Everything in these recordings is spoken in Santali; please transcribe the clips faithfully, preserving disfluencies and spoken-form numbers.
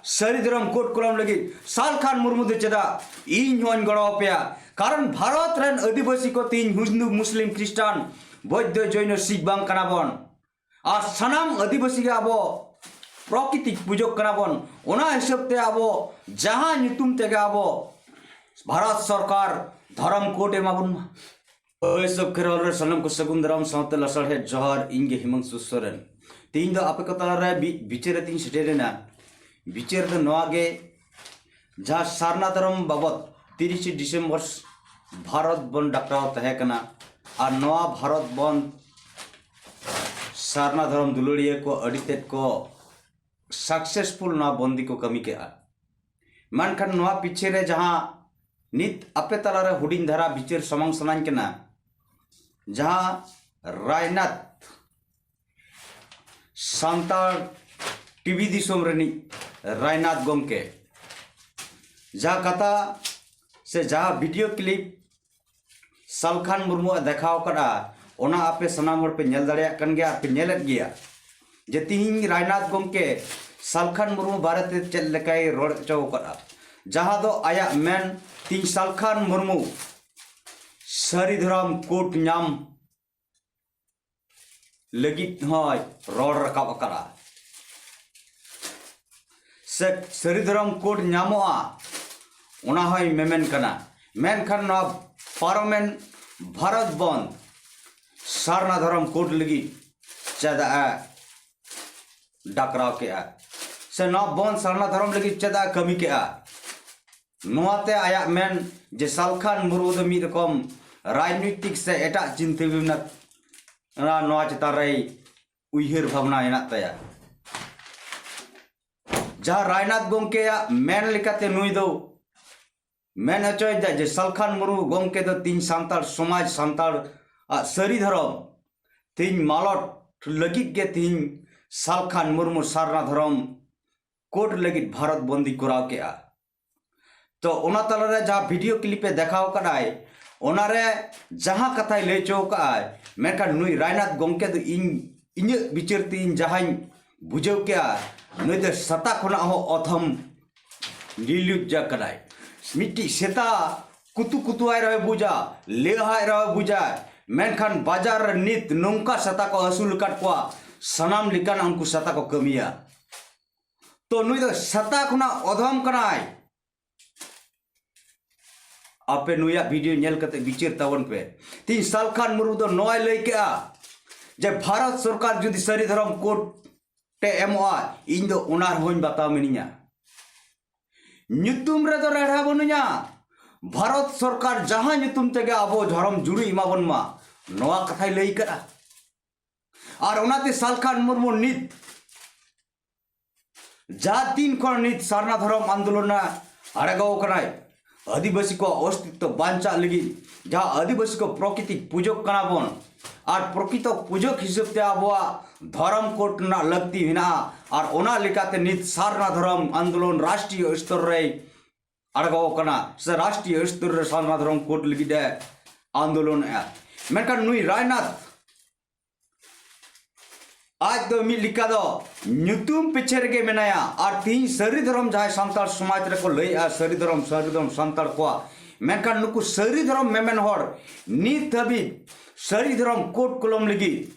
ᱥᱟᱹᱨᱤ ᱫᱷᱚᱨᱚᱢ ᱠᱳᱰ ᱠᱚᱞᱚᱢ ᱞᱟᱹᱜᱤᱫ ᱥᱟᱞᱠᱷᱟᱱ ᱢᱩᱨᱢᱩ ᱫᱚ ᱪᱮᱫᱟᱜ ᱤᱧ ᱦᱚᱸᱧ ᱜᱚᱲᱚ ᱟᱯᱮᱭᱟ? ᱠᱟᱨᱚᱱ ᱵᱷᱟᱨᱚᱛ ᱨᱮᱱ ᱟᱹᱫᱤᱵᱟᱹᱥᱤ ᱠᱚ ᱛᱤᱦᱤᱧ ᱦᱤᱱᱫᱩ, ᱢᱩᱥᱞᱤᱢ, ᱠᱷᱨᱤᱥᱴᱟᱱ, ᱵᱳᱫᱽᱫᱷᱚ, ᱡᱚᱭᱱᱚ, ᱥᱤᱠᱷ ᱵᱟᱝ ᱠᱟᱱᱟ ᱵᱚᱱ᱾ ᱟᱨ ᱥᱟᱱᱟᱢ ᱟᱹᱫᱤᱵᱟᱹᱥᱤ ᱜᱮ ᱟᱵᱚ ᱯᱨᱚᱠᱨᱤᱛᱤ ᱯᱩᱡᱟᱹ ᱠᱟᱱᱟ ᱵᱚᱱ᱾ ᱚᱱᱟ ᱦᱤᱥᱟᱹᱵ ᱛᱮ ᱟᱵᱚ ᱡᱟᱦᱟᱸ ᱧᱩᱛᱩᱢ ᱛᱮᱜᱮ ᱟᱵᱚ ᱵᱷᱟᱨᱚᱛ ᱥᱚᱨᱠᱟᱨ ᱫᱷᱚᱨᱚᱢ ᱠᱳᱰ ᱮᱢᱟ ᱵᱚᱱ ᱢᱟ᱾ ᱦᱳᱭ, ᱥᱚᱵ ᱠᱷᱮᱨᱣᱟᱞ ᱨᱮ ᱥᱟᱱᱟᱢ ᱠᱚ ᱥᱟᱹᱜᱩᱱ ᱫᱟᱨᱟᱢ ᱥᱟᱶᱛᱮ ᱞᱟᱥᱟᱲᱦᱮᱫ ᱡᱚᱦᱟᱨ᱾ ᱤᱧ ᱜᱮ ᱦᱤᱢᱟᱝᱥᱩ ᱥᱚᱨᱮᱱ᱾ ᱛᱮᱦᱮᱧ ᱫᱚ ᱟᱯᱮ ᱠᱚ ᱛᱟᱞᱟᱨᱮ ᱵᱤ-, ᱵᱤᱪᱟᱹᱨ ᱟᱛᱤᱧ ᱥᱮᱴᱮᱨ ᱮᱱᱟ᱾ ᱵᱤᱪᱟᱹᱨ ᱫᱚ ᱱᱚᱣᱟ ᱜᱮ, ᱡᱟᱦᱟᱸ ᱥᱟᱨᱱᱟ ᱫᱷᱚᱨᱚᱢ ᱵᱟᱵᱚᱛ ᱛᱤᱨᱤᱥᱮ ᱰᱤᱥᱮᱢᱵᱚᱨ ᱵᱷᱟᱨᱚᱛ ᱵᱚᱱᱫᱷ ᱰᱟᱠᱨᱟᱣ ᱛᱟᱦᱮᱸ ᱠᱟᱱᱟ, ᱟᱨ ᱱᱚᱣᱟ ᱵᱷᱟᱨᱚᱛ ᱵᱚᱱᱫᱷ ᱥᱟᱨᱱᱟ ᱫᱷᱚᱨᱚᱢ ᱫᱩᱞᱟᱹᱲᱤᱭᱟᱹ ᱠᱚ ᱟᱹᱰᱤ ᱛᱮᱫ ᱠᱚ ᱥᱟᱠᱥᱮᱥᱯᱷᱩᱞ ᱱᱚᱣᱟ ᱵᱚᱱᱫᱤ ᱠᱚ ᱠᱟᱹᱢᱤ ᱠᱮᱜᱼᱟ᱾ ᱢᱮᱱᱠᱷᱟᱱ ᱱᱚᱣᱟ ᱯᱤᱪᱷᱮ ᱨᱮ ᱡᱟᱦᱟᱸ ᱱᱤᱛ ᱟᱯᱮ ᱛᱟᱞᱟᱨᱮ ᱦᱩᱰᱤᱧ ᱫᱷᱟᱨᱟ ᱵᱤᱪᱟᱹᱨ ᱥᱟᱢᱟᱝ ᱥᱟᱱᱟᱧ ᱠᱟᱱᱟ, ᱡᱟᱦᱟᱸ ᱨᱟᱭᱱᱟᱛᱷ, ᱥᱟᱱᱛᱟᱲ ᱴᱤᱵᱷᱤ ᱫᱤᱥᱚᱢ ᱨᱤᱱᱤᱡ ᱨᱟᱭᱱᱟᱛᱷ ᱜᱚᱢᱠᱮ ᱡᱟᱦᱟᱸ ᱠᱟᱛᱷᱟ ᱥᱮ ᱡᱟᱦᱟᱸ ᱵᱷᱤᱰᱤᱭᱳ ᱠᱞᱤᱯ ᱥᱟᱞᱠᱷᱟᱱ ᱢᱩᱨᱢᱩᱣᱟᱜ ᱫᱮᱠᱷᱟᱣ ᱟᱠᱟᱫᱼᱟ, ᱚᱱᱟ ᱟᱯᱮ ᱥᱟᱱᱟᱢ ᱦᱚᱲ ᱯᱮ ᱧᱮᱞ ᱫᱟᱲᱮᱭᱟᱜ ᱠᱟᱱ ᱜᱮᱭᱟ, ᱟᱨ ᱯᱮ ᱧᱮᱞᱮᱫ ᱜᱮᱭᱟ ᱡᱮ ᱛᱤᱦᱤᱧ ᱨᱟᱭᱱᱟᱛᱷ ᱜᱚᱢᱠᱮ ᱥᱟᱞᱠᱷᱟᱱ ᱢᱩᱨᱢᱩ ᱵᱟᱨᱮᱛᱮ ᱪᱮᱫ ᱞᱮᱠᱟᱭ ᱨᱚᱲ ᱦᱚᱪᱚ ᱟᱠᱟᱫᱼᱟ, ᱡᱟᱦᱟᱸ ᱫᱚ ᱟᱭᱟᱜ ᱢᱮᱱ ᱛᱤᱦᱤᱧ ᱥᱟᱞᱠᱷᱟᱱ ᱢᱩᱨᱢᱩ ᱥᱟᱹᱨᱤ ᱫᱷᱚᱨᱚᱢ ᱠᱳᱰ ᱧᱟᱢ ᱞᱟᱹᱜᱤᱫ ᱦᱚᱸᱭ ᱨᱚᱲ ᱨᱟᱠᱟᱵ ᱟᱠᱟᱫᱼᱟ, ᱥᱮ ᱥᱟᱹᱨᱤ ᱫᱷᱚᱨᱚᱢ ᱠᱳᱰ ᱧᱟᱢᱚᱜᱼᱟ, ᱚᱱᱟ ᱦᱚᱸᱭ ᱢᱮᱢᱮᱱ ᱠᱟᱱᱟ᱾ ᱢᱮᱱᱠᱷᱟᱱ ᱱᱚᱣᱟ ᱯᱟᱨᱚᱢᱮᱱ ᱵᱷᱟᱨᱚᱛ ᱵᱚᱱᱫᱷ ᱥᱟᱨᱱᱟ ᱫᱷᱚᱨᱚᱢ ᱠᱳᱰ ᱞᱟᱹᱜᱤᱫ ᱪᱮᱫᱟᱜ ᱮ ᱰᱟᱠᱨᱟᱣ ᱠᱮᱜᱼᱟ, ᱥᱮ ᱱᱚᱣᱟ ᱵᱚᱱᱫᱷ ᱥᱟᱨᱱᱟ ᱫᱷᱚᱨᱚᱢ ᱞᱟᱹᱜᱤᱫ ᱪᱮᱫᱟᱜ ᱮ ᱠᱟᱹᱢᱤ ᱠᱮᱜᱼᱟ? ᱱᱚᱣᱟᱛᱮ ᱟᱭᱟᱜ ᱢᱮᱱ ᱡᱮ ᱥᱟᱞᱠᱷᱟᱱ ᱢᱩᱨᱢᱩ ᱫᱚ ᱢᱤᱫ ᱨᱚᱠᱚᱢ ᱨᱟᱡᱽᱱᱤᱛᱤᱠ ᱥᱮ ᱮᱴᱟᱜ ᱪᱤᱱᱛᱟᱹ ᱵᱷᱟᱵᱽᱱᱟ ᱱᱚᱣᱟ ᱪᱮᱛᱟᱱ ᱨᱮᱭ ᱩᱭᱦᱟᱹᱨ ᱵᱷᱟᱵᱽᱱᱟ ᱦᱮᱱᱟᱜ ᱛᱟᱭᱟ᱾ ᱡᱟᱦᱟᱸ ᱨᱟᱭᱱᱟᱛᱷ ᱜᱚᱢᱠᱮᱭᱟᱜ ᱢᱮᱱ ᱞᱮᱠᱟᱛᱮ ᱱᱩᱭ ᱫᱚ ᱢᱮᱱ ᱦᱚᱪᱚᱭᱮᱫᱟ ᱡᱮ ᱥᱟᱞᱠᱷᱟᱱ ᱢᱩᱨᱢᱩ ᱜᱚᱢᱠᱮ ᱫᱚ ᱛᱤᱧ ᱥᱟᱱᱛᱟᱲ ᱥᱚᱢᱟᱡᱽ, ᱥᱟᱱᱛᱟᱲ ᱟᱜ ᱥᱟᱹᱨᱤ ᱫᱷᱚᱨᱚᱢ ᱛᱤᱧ ᱢᱟᱞᱚᱴ ᱞᱟᱹᱜᱤᱫ ᱜᱮ ᱛᱤᱧ ᱥᱟᱞᱠᱷᱟᱱ ᱢᱩᱨᱢᱩ ᱥᱟᱨᱱᱟ ᱫᱷᱚᱨᱚᱢ ᱠᱳᱰ ᱞᱟᱹᱜᱤᱫ ᱵᱷᱟᱨᱚᱛ ᱵᱚᱱᱫᱤ ᱠᱚᱨᱟᱣ ᱠᱮᱜᱼᱟ᱾ ᱛᱚ ᱚᱱᱟ ᱛᱟᱞᱟᱨᱮ ᱡᱟᱦᱟᱸ ᱵᱷᱤᱰᱤᱭᱳ ᱠᱞᱤᱯ ᱮ ᱫᱮᱠᱷᱟᱣ ᱟᱠᱟᱫᱟᱭ, ᱚᱱᱟᱨᱮ ᱡᱟᱦᱟᱸ ᱠᱟᱛᱷᱟᱭ ᱞᱟᱹᱭ ᱦᱚᱪᱚ ᱟᱠᱟᱫᱟᱭ, ᱢᱮᱱᱠᱷᱟᱱ ᱱᱩᱭ ᱨᱟᱭᱱᱟᱛᱷ ᱜᱚᱢᱠᱮ ᱫᱚ ᱤᱧ, ᱤᱧᱟᱹᱜ ᱵᱤᱪᱟᱹᱨ ᱛᱮ ᱤᱧ ᱡᱟᱦᱟᱸᱧ ᱵᱩᱡᱷᱟᱹᱣ ᱠᱮᱜᱼᱟ, ᱱᱩᱭ ᱫᱚ ᱥᱮᱛᱟ ᱠᱷᱚᱱᱟᱜ ᱦᱚᱸ ᱚᱫᱷᱚᱢ ᱱᱤᱨᱞᱩᱡᱡᱟ ᱠᱟᱱᱟᱭ᱾ ᱢᱤᱫᱴᱤᱡ ᱥᱮᱛᱟ ᱠᱩᱛᱩ ᱠᱩᱛᱩᱣᱟᱭ ᱨᱮᱦᱚᱸᱭ ᱵᱩᱡᱟ, ᱞᱮᱣᱦᱟᱭ ᱨᱮᱦᱚᱸᱭ ᱵᱩᱡᱟᱭ, ᱢᱮᱱᱠᱷᱟᱱ ᱵᱟᱡᱟᱨ ᱨᱮ ᱱᱤᱛ ᱱᱚᱝᱠᱟ ᱥᱮᱛᱟ ᱠᱚ ᱟᱹᱥᱩᱞ ᱟᱠᱟᱫ ᱠᱚᱣᱟ, ᱥᱟᱱᱟᱢ ᱞᱮᱠᱟᱱᱟᱜ ᱩᱱᱠᱩ ᱥᱮᱛᱟ ᱠᱚ ᱠᱟᱹᱢᱤᱭᱟ᱾ ᱛᱚ ᱱᱩᱭ ᱫᱚ ᱥᱮᱛᱟ ᱠᱷᱚᱱᱟᱜ ᱚᱫᱷᱚᱢ ᱠᱟᱱᱟᱭ᱾ ᱟᱯᱮ ᱱᱩᱭᱟᱜ ᱵᱷᱤᱰᱤᱭᱳ ᱧᱮᱞ ᱠᱟᱛᱮ ᱵᱤᱪᱟᱹᱨ ᱛᱟᱵᱚᱱ ᱯᱮ᱾ ᱛᱤᱦᱤᱧ ᱥᱟᱞᱠᱷᱟᱱ ᱢᱩᱨᱢᱩ ᱫᱚ ᱱᱚᱣᱟᱭ ᱞᱟᱹᱭ ᱠᱮᱜᱼᱟ ᱡᱮ ᱵᱷᱟᱨᱚᱛ ᱥᱚᱨᱠᱟᱨ ᱡᱩᱫᱤ ᱥᱟᱹᱨᱤ ᱫᱷᱚᱨᱚᱢ ᱠᱳᱰ ᱴᱮ ᱮᱢᱚᱜᱼᱟ, ᱤᱧ ᱫᱚ ᱚᱱᱟ ᱨᱮᱦᱚᱸᱧ ᱵᱟᱛᱟᱣ ᱢᱤᱱᱟᱹᱧᱟ᱾ ᱧᱩᱛᱩᱢ ᱨᱮᱫᱚ ᱨᱮᱲᱦᱟ ᱵᱟᱹᱱᱩᱧᱟ᱾ ᱵᱷᱟᱨᱚᱛ ᱥᱚᱨᱠᱟᱨ ᱡᱟᱦᱟᱸ ᱧᱩᱛᱩᱢ ᱛᱮᱜᱮ ᱟᱵᱚ ᱫᱷᱚᱨᱚᱢ ᱡᱩᱲᱩᱭ ᱮᱢᱟ ᱵᱚᱱ ᱢᱟ, ᱱᱚᱣᱟ ᱠᱟᱛᱷᱟᱭ ᱞᱟᱹᱭ ᱠᱟᱜᱼᱟ᱾ ᱟᱨ ᱚᱱᱟᱛᱮ ᱥᱟᱞᱠᱷᱟᱱ ᱢᱩᱨᱢᱩ ᱱᱤᱛ ᱡᱟᱦᱟᱸ ᱫᱤᱱ ᱠᱷᱚᱱ ᱱᱤᱛ ᱥᱟᱨᱱᱟ ᱫᱷᱚᱨᱚᱢ ᱟᱱᱫᱳᱞᱚᱱ ᱟᱲᱜᱟᱣ ᱠᱟᱱᱟᱭ, ᱟᱹᱫᱤᱵᱟᱹᱥᱤ ᱠᱚᱣᱟᱜ ᱚᱥᱛᱤᱛᱛᱚ ᱵᱟᱧᱪᱟᱜ ᱞᱟᱹᱜᱤᱫ, ᱡᱟᱦᱟᱸ ᱟᱹᱫᱤᱵᱟᱹᱥᱤ ᱠᱚ ᱯᱨᱚᱠᱤᱛᱤ ᱯᱩᱡᱟᱹ ᱠᱟᱱᱟ ᱵᱚᱱ, ᱟᱨ ᱯᱨᱚᱠᱤᱛᱚ ᱯᱩᱡᱟᱹ ᱦᱤᱥᱟᱹᱵ ᱛᱮ ᱟᱵᱚᱣᱟᱜ ᱫᱷᱚᱨᱚᱢ ᱠᱳᱰ ᱨᱮᱱᱟᱜ ᱞᱟᱹᱠᱛᱤ ᱢᱮᱱᱟᱜᱼᱟ, ᱟᱨ ᱚᱱᱟ ᱞᱮᱠᱟᱛᱮ ᱱᱤᱛ ᱥᱟᱨᱱᱟ ᱫᱷᱚᱨᱚᱢ ᱟᱱᱫᱳᱞᱚᱱ ᱨᱟᱥᱴᱨᱤᱭᱚ ᱥᱛᱚᱨ ᱨᱮᱭ ᱟᱲᱜᱟᱣ ᱠᱟᱱᱟ, ᱥᱮ ᱨᱟᱥᱴᱨᱤᱭᱚ ᱥᱛᱚᱨ ᱨᱮ ᱥᱟᱨᱱᱟ ᱫᱷᱚᱨᱚᱢ ᱠᱳᱰ ᱞᱟᱹᱜᱤᱫ ᱮ ᱟᱱᱫᱳᱞᱚᱱᱮᱜᱼᱟ᱾ ᱢᱮᱱᱠᱷᱟᱱ ᱱᱩᱭ ᱨᱟᱡᱽᱱᱟᱛᱷ ᱟᱡ ᱫᱚ ᱢᱤᱫ ᱞᱮᱠᱟ ᱫᱚ ᱧᱩᱛᱩᱢ ᱯᱤᱪᱷᱮ ᱨᱮᱜᱮ ᱢᱮᱱᱟᱭᱟ᱾ ᱟᱨ ᱛᱤᱦᱤᱧ ᱥᱟᱹᱨᱤ ᱫᱷᱚᱨᱚᱢ ᱡᱟᱦᱟᱸᱭ ᱥᱟᱱᱛᱟᱲ ᱥᱚᱢᱟᱡᱽ ᱨᱮᱠᱚ ᱞᱟᱹᱭᱮᱜᱼᱟ, ᱥᱟᱹᱨᱤ ᱫᱷᱚᱨᱚᱢ, ᱥᱟᱹᱨᱤ ᱫᱷᱚᱨᱚᱢ ᱥᱟᱱᱛᱟᱲ ᱠᱚᱣᱟᱜ, ᱢᱮᱱᱠᱷᱟᱱ ᱱᱩᱠᱩ ᱥᱟᱹᱨᱤ ᱫᱷᱚᱨᱚᱢ ᱢᱮᱢᱮᱱ ᱦᱚᱲ ᱱᱤᱛ ᱫᱷᱟᱹᱵᱤᱡ ᱥᱟᱹᱨᱤ ᱫᱷᱚᱨᱚᱢ ᱠᱳᱰ ᱠᱚᱞᱚᱢ ᱞᱟᱹᱜᱤᱫ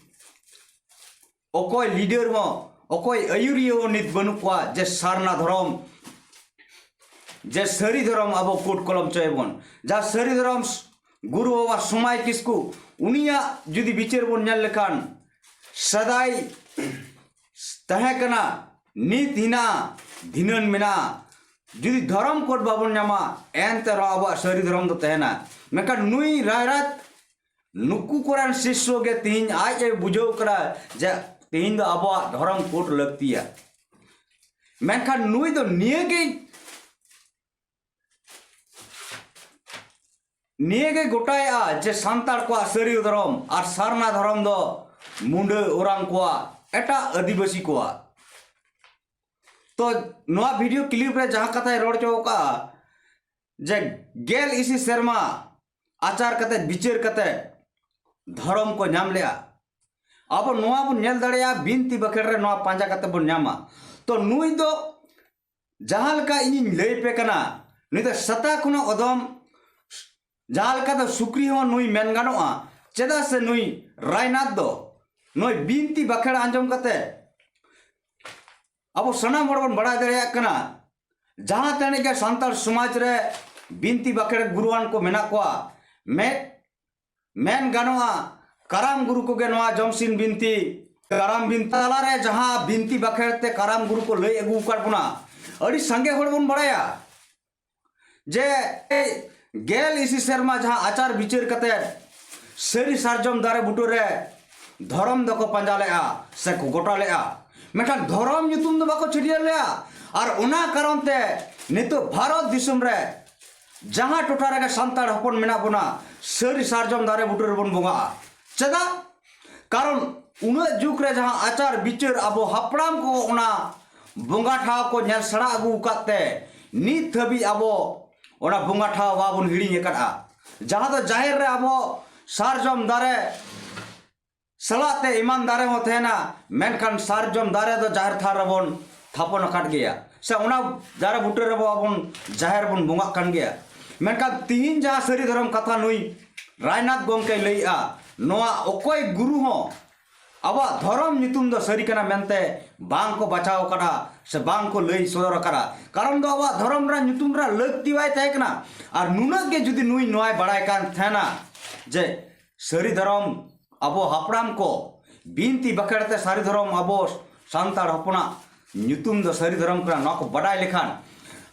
ᱚᱠᱚᱭ ᱞᱤᱰᱟᱨ ᱦᱚᱸ, ᱚᱠᱚᱭ ᱟᱹᱭᱩᱨᱤᱭᱟᱹ ᱦᱚᱸ ᱱᱤᱛ ᱵᱟᱹᱱᱩᱜ ᱠᱚᱣᱟ ᱡᱮ ᱥᱟᱨᱱᱟ ᱫᱷᱚᱨᱚᱢ, ᱡᱮ ᱥᱟᱹᱨᱤ ᱫᱷᱚᱨᱚᱢ ᱟᱵᱚ ᱠᱳᱰ ᱠᱚᱞᱚᱢ ᱪᱚᱭᱵᱚᱱ᱾ ᱡᱟ ᱥᱟᱹᱨᱤ ᱫᱷᱚᱨᱚᱢ ᱜᱩᱨᱩ ᱵᱟᱵᱟ ᱥᱚᱢᱟᱭ ᱠᱤᱥᱠᱩ, ᱩᱱᱤᱭᱟᱜ ᱡᱩᱫᱤ ᱵᱤᱪᱟᱹᱨ ᱵᱚᱱ ᱧᱮᱞ ᱞᱮᱠᱷᱟᱱ, ᱥᱮᱫᱟᱭ ᱛᱟᱦᱮᱸ ᱠᱟᱱᱟ, ᱱᱤᱛ ᱦᱮᱱᱟᱜᱼᱟ, ᱫᱷᱤᱱᱟᱹᱱ ᱢᱮᱱᱟᱜᱼᱟ᱾ ᱡᱩᱫᱤ ᱫᱷᱚᱨᱚᱢ ᱠᱳᱰ ᱵᱟᱵᱚᱱ ᱧᱟᱢᱟ, ᱮᱱᱛᱮ ᱨᱮᱦᱚᱸ ᱟᱵᱚᱣᱟᱜ ᱥᱟᱹᱨᱤ ᱫᱷᱚᱨᱚᱢ ᱫᱚ ᱛᱟᱦᱮᱱᱟ᱾ ᱢᱮᱱᱠᱷᱟᱱ ᱱᱩᱭ ᱨᱟᱭᱨᱟᱛ ᱱᱩᱠᱩ ᱠᱚᱨᱮᱱ ᱥᱤᱥᱥᱚ ᱜᱮ ᱛᱤᱦᱤᱧ ᱟᱡ ᱮ ᱵᱩᱡᱷᱟᱹᱣ ᱠᱟᱫᱟ ᱡᱮ ᱛᱤᱦᱤᱧ ᱫᱚ ᱟᱵᱚᱣᱟᱜ ᱫᱷᱚᱨᱚᱢ ᱠᱳᱰ ᱞᱟᱹᱠᱛᱤᱭᱟ᱾ ᱢᱮᱱᱠᱷᱟᱱ ᱱᱩᱭ ᱫᱚ ᱱᱤᱭᱟᱹᱜᱮ, ᱱᱤᱭᱟᱹᱜᱮ ᱜᱚᱴᱟᱭᱮᱜᱼᱟ ᱡᱮ ᱥᱟᱱᱛᱟᱲ ᱠᱚᱣᱟᱜ ᱥᱟᱹᱨᱤ ᱫᱷᱚᱨᱚᱢ ᱟᱨ ᱥᱟᱨᱱᱟ ᱫᱷᱚᱨᱚᱢ ᱫᱚ ᱢᱩᱰᱟᱹ ᱳᱨᱟᱝ ᱠᱚᱣᱟᱜ, ᱮᱴᱟᱜ ᱟᱹᱫᱤᱵᱟᱹᱥᱤ ᱠᱚᱣᱟᱜ᱾ ᱛᱚ ᱱᱚᱣᱟ ᱵᱷᱤᱰᱤᱭᱳ ᱠᱞᱤᱯ ᱨᱮ ᱡᱟᱦᱟᱸ ᱠᱟᱛᱷᱟᱭ ᱨᱚᱲ ᱦᱚᱪᱚ ᱟᱠᱟᱫᱼᱟ ᱡᱮ ᱜᱮᱞ ᱤᱥᱤ ᱥᱮᱨᱢᱟ ᱟᱪᱟᱨ ᱠᱟᱛᱮ ᱵᱤᱪᱟᱹᱨ ᱠᱟᱛᱮ ᱫᱷᱚᱨᱚᱢ ᱠᱚ ᱧᱟᱢ ᱞᱮᱜᱼᱟ, ᱟᱵᱚ ᱱᱚᱣᱟ ᱵᱚᱱ ᱧᱮᱞ ᱫᱟᱲᱮᱭᱟᱜᱼᱟ, ᱵᱤᱱᱛᱤ ᱵᱟᱠᱷᱮᱲ ᱨᱮ ᱱᱚᱣᱟ ᱯᱟᱸᱡᱟ ᱠᱟᱛᱮ ᱵᱚᱱ ᱧᱟᱢᱟ᱾ ᱛᱚ ᱱᱩᱭ ᱫᱚ ᱡᱟᱦᱟᱸ ᱞᱮᱠᱟ ᱤᱧᱤᱧ ᱞᱟᱹᱭ ᱯᱮ ᱠᱟᱱᱟ, ᱱᱩᱭ ᱫᱚ ᱥᱮᱛᱟ ᱠᱷᱚᱱᱟᱜ ᱚᱫᱚᱢ, ᱡᱟᱦᱟᱸ ᱞᱮᱠᱟ ᱫᱚ ᱥᱩᱠᱨᱤ ᱦᱚᱸ ᱱᱩᱭ ᱢᱮᱱ ᱜᱟᱱᱚᱜᱼᱟ᱾ ᱪᱮᱫᱟᱜ ᱥᱮ ᱱᱩᱭ ᱨᱟᱭᱱᱟᱛᱷ ᱫᱚ ᱱᱩᱭ ᱵᱤᱱᱛᱤ ᱵᱟᱠᱷᱮᱲ ᱟᱸᱡᱚᱢ ᱠᱟᱛᱮ ᱟᱵᱚ ᱥᱟᱱᱟᱢ ᱦᱚᱲ ᱵᱚᱱ ᱵᱟᱲᱟᱭ ᱫᱟᱲᱮᱭᱟᱜ ᱠᱟᱱᱟ, ᱡᱟᱦᱟᱸ ᱛᱤᱱᱟᱹᱜ ᱜᱮ ᱥᱟᱱᱛᱟᱲ ᱥᱚᱢᱟᱡᱽ ᱨᱮ ᱵᱤᱱᱛᱤ ᱵᱟᱠᱷᱮᱲ ᱜᱩᱨᱩᱣᱟᱱ ᱠᱚ ᱢᱮᱱᱟᱜ ᱠᱚᱣᱟ, ᱢᱮᱫ ᱢᱮᱱ ᱜᱟᱱᱚᱜᱼᱟ, ᱠᱟᱨᱟᱢ ᱜᱩᱨᱩ ᱠᱚᱜᱮ ᱱᱚᱣᱟ ᱡᱚᱢᱥᱤᱢ ᱵᱤᱱᱛᱤ, ᱠᱟᱨᱟᱢ ᱵᱤᱱᱛᱤ ᱛᱟᱞᱟᱨᱮ ᱡᱟᱦᱟᱸ ᱵᱤᱱᱛᱤ ᱵᱟᱠᱷᱮᱲ ᱛᱮ ᱠᱟᱨᱟᱢ ᱜᱩᱨᱩ ᱠᱚ ᱞᱟᱹᱭ ᱟᱹᱜᱩ ᱟᱠᱟᱫ ᱵᱚᱱᱟ, ᱟᱹᱰᱤ ᱥᱟᱸᱜᱮ ᱦᱚᱲ ᱵᱚᱱ ᱵᱟᱲᱟᱭᱟ ᱡᱮ ᱜᱮᱞ ᱤᱥᱤ ᱥᱮᱨᱢᱟ ᱡᱟᱦᱟᱸ ᱟᱪᱟᱨ ᱵᱤᱪᱟᱹᱨ ᱠᱟᱛᱮ ᱥᱟᱹᱨᱤ ᱥᱟᱨᱡᱚᱢ ᱫᱟᱨᱮ ᱵᱩᱴᱟᱹ ᱨᱮ ᱫᱷᱚᱨᱚᱢ ᱫᱚᱠᱚ ᱯᱟᱸᱡᱟ ᱞᱮᱜᱼᱟ ᱥᱮ ᱠᱚ ᱜᱚᱴᱟ ᱞᱮᱜᱼᱟ, ᱢᱮᱱᱠᱷᱟᱱ ᱫᱷᱚᱨᱚᱢ ᱧᱩᱛᱩᱢ ᱫᱚ ᱵᱟᱠᱚ ᱪᱷᱟᱹᱴᱭᱟᱹᱨ ᱞᱮᱜᱼᱟ᱾ ᱟᱨ ᱚᱱᱟ ᱠᱟᱨᱚᱱ ᱛᱮ ᱱᱤᱛᱚᱜ ᱵᱷᱟᱨᱚᱛ ᱫᱤᱥᱚᱢ ᱨᱮ ᱡᱟᱦᱟᱸ ᱴᱚᱴᱷᱟ ᱨᱮᱜᱮ ᱥᱟᱱᱛᱟᱲ ᱦᱚᱯᱚᱱ ᱢᱮᱱᱟᱜ ᱵᱚᱱᱟ, ᱥᱟᱹᱨᱤ ᱥᱟᱨᱡᱚᱢ ᱫᱟᱨᱮ ᱵᱩᱴᱟᱹ ᱨᱮᱵᱚᱱ ᱵᱚᱸᱜᱟᱜᱼᱟ᱾ ᱪᱮᱫᱟᱜ? ᱠᱟᱨᱚᱱ ᱩᱱᱟᱹᱜ ᱡᱩᱜᱽ ᱨᱮ ᱡᱟᱦᱟᱸ ᱟᱪᱟᱨ ᱵᱤᱪᱟᱹᱨ ᱟᱵᱚ ᱦᱟᱯᱲᱟᱢ ᱠᱚ ᱚᱱᱟ ᱵᱚᱸᱜᱟ ᱴᱷᱟᱶ ᱠᱚ ᱧᱮᱞ ᱥᱮᱬᱟ ᱟᱹᱜᱩ ᱟᱠᱟᱫ ᱛᱮ ᱱᱤᱛ ᱫᱷᱟᱹᱵᱤᱡ ᱟᱵᱚ ᱚᱱᱟ ᱵᱚᱸᱜᱟ ᱴᱷᱟᱶ ᱵᱟᱵᱚᱱ ᱦᱤᱲᱤᱧ ᱟᱠᱟᱫᱼᱟ᱾ ᱡᱟᱦᱟᱸ ᱫᱚ ᱡᱟᱦᱮᱨ ᱨᱮ ᱟᱵᱚ ᱥᱟᱨᱡᱚᱢ ᱫᱟᱨᱮ ᱥᱟᱞᱟᱜ ᱛᱮ ᱮᱢᱟᱱ ᱫᱟᱨᱮ ᱦᱚᱸ ᱛᱟᱦᱮᱱᱟ, ᱢᱮᱱᱠᱷᱟᱱ ᱥᱟᱨᱡᱚᱢ ᱫᱟᱨᱮ ᱫᱚ ᱡᱟᱦᱮᱨ ᱛᱷᱟᱱ ᱨᱮᱵᱚᱱ ᱛᱷᱟᱯᱚᱱ ᱟᱠᱟᱫ ᱜᱮᱭᱟ, ᱥᱮ ᱚᱱᱟ ᱫᱟᱨᱮ ᱵᱩᱴᱟᱹ ᱨᱮᱵᱚ ᱟᱵᱚᱱ ᱡᱟᱦᱮᱨ ᱵᱚᱱ ᱵᱚᱸᱜᱟᱜ ᱠᱟᱱ ᱜᱮᱭᱟ᱾ ᱢᱮᱱᱠᱷᱟᱱ ᱛᱤᱦᱤᱧ ᱡᱟᱦᱟᱸ ᱥᱟᱹᱨᱤ ᱫᱷᱚᱨᱚᱢ ᱠᱟᱛᱷᱟ ᱱᱩᱭ ᱨᱟᱭᱱᱟᱛᱷ ᱜᱚᱢᱠᱮᱭ ᱞᱟᱹᱭᱮᱜᱼᱟ, ᱱᱚᱣᱟ ᱚᱠᱚᱭ ᱜᱩᱨᱩ ᱦᱚᱸ ᱟᱵᱚᱣᱟᱜ ᱫᱷᱚᱨᱚᱢ ᱧᱩᱛᱩᱢ ᱫᱚ ᱥᱟᱹᱨᱤ ᱠᱟᱱᱟ ᱢᱮᱱᱛᱮ ᱵᱟᱝ ᱠᱚ ᱵᱟᱪᱷᱟᱣ ᱟᱠᱟᱫᱟ ᱥᱮ ᱵᱟᱝ ᱠᱚ ᱞᱟᱹᱭ ᱥᱚᱫᱚᱨ ᱟᱠᱟᱫᱟ᱾ ᱠᱟᱨᱚᱱ ᱫᱚ ᱟᱵᱚᱣᱟᱜ ᱫᱷᱚᱨᱚᱢ ᱨᱮᱱᱟᱜ ᱧᱩᱛᱩᱢ ᱨᱮᱱᱟᱜ ᱞᱟᱹᱠᱛᱤ ᱵᱟᱭ ᱛᱟᱦᱮᱸ ᱠᱟᱱᱟ᱾ ᱟᱨ ᱱᱩᱱᱟᱹᱜ ᱜᱮ ᱡᱩᱫᱤ ᱱᱩᱭ ᱱᱚᱣᱟᱭ ᱵᱟᱲᱟᱭ ᱠᱟᱱ ᱛᱟᱦᱮᱱᱟ ᱡᱮ ᱥᱟᱹᱨᱤ ᱫᱷᱚᱨᱚᱢ ᱟᱵᱚ ᱦᱟᱯᱲᱟᱢ ᱠᱚ ᱵᱤᱱᱛᱤ ᱵᱟᱠᱷᱮᱲ ᱛᱮ ᱥᱟᱹᱨᱤ ᱫᱷᱚᱨᱚᱢ ᱟᱵᱚ ᱥᱟᱱᱛᱟᱲ ᱦᱚᱯᱚᱱᱟᱜ ᱧᱩᱛᱩᱢ ᱫᱚ ᱥᱟᱹᱨᱤ ᱫᱷᱚᱨᱚᱢ ᱠᱟᱱᱟ, ᱱᱚᱣᱟ ᱠᱚ ᱵᱟᱰᱟᱭ ᱞᱮᱠᱷᱟᱱ